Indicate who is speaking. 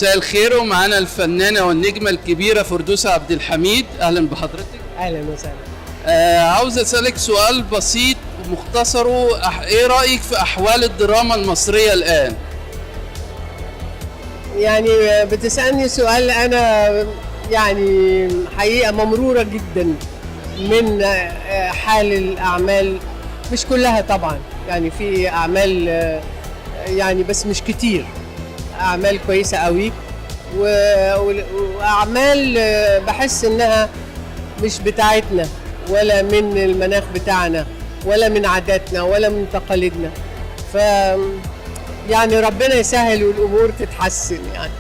Speaker 1: مساء الخير، ومعانا الفنانة والنجمة الكبيرة فردوس عبد الحميد. أهلا بحضرتك.
Speaker 2: اهلا وسهلا.
Speaker 1: عاوز أسألك سؤال بسيط ومختصره، إيه رأيك في أحوال الدراما المصرية الآن؟
Speaker 2: يعني بتسالني سؤال انا يعني حقيقة ممروره جدا من حال الاعمال، مش كلها طبعا، يعني في اعمال يعني بس مش كتير، اعمال كويسة قوي واعمال بحس انها مش بتاعتنا ولا من المناخ بتاعنا ولا من عاداتنا ولا من تقاليدنا، ف يعني ربنا يسهل والامور تتحسن يعني.